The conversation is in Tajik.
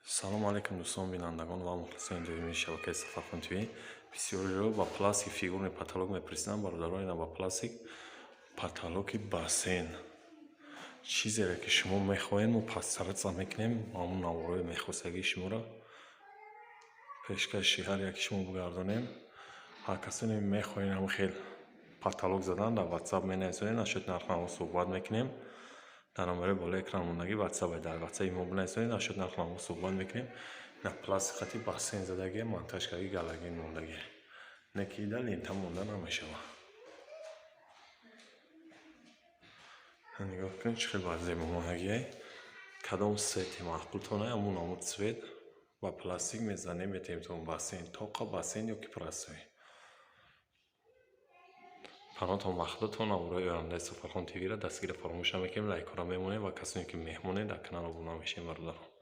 Салому алайкум, дӯстон, бинандагон ва мухлисони доимии шабакаи Сафархон ТВ. Бисёриро ба пластик фигурный потолок мепурсиданд. Бародарон, ина ба пластик потолоки бассейн. Чизере ки шумо мехоҳед, мо постараться мекунем, ҳамун наворҳои мехостагии шуморо пешкаши ҳар яки шумо бигардонем. Ҳар касоне мехоҳед ҳамин хел потолок задан, дар WhatsApp менависонед, насчёти нархнаво суҳбат мекунем. Дар номерои болои экран мондагӣ WhatsApp, дар WhatsApp мо бинависонед, насчёти нархнаво суҳбат мекунем. На пластик хати бассейн задагӣ, монтаж кардагӣ, галоген мондагӣ. Не ки ида лента монда намешавад. Нигоҳ кунед, чӣ хел зебо мондагиай. Кадом цвети маъқултон, ҳамун намуд цвет ба пластик мезанем, метавонем бассейн, тоқа бассейн ё ки простой. Паноҳтон ба худотон, наворҳои ояндаи Сафархон ТВ-ро дастгирӣ фаромӯш намекунем, лайкҳоро мемонем ва касоне ки меҳмонед, дар канал обуна мешавем, бародарон.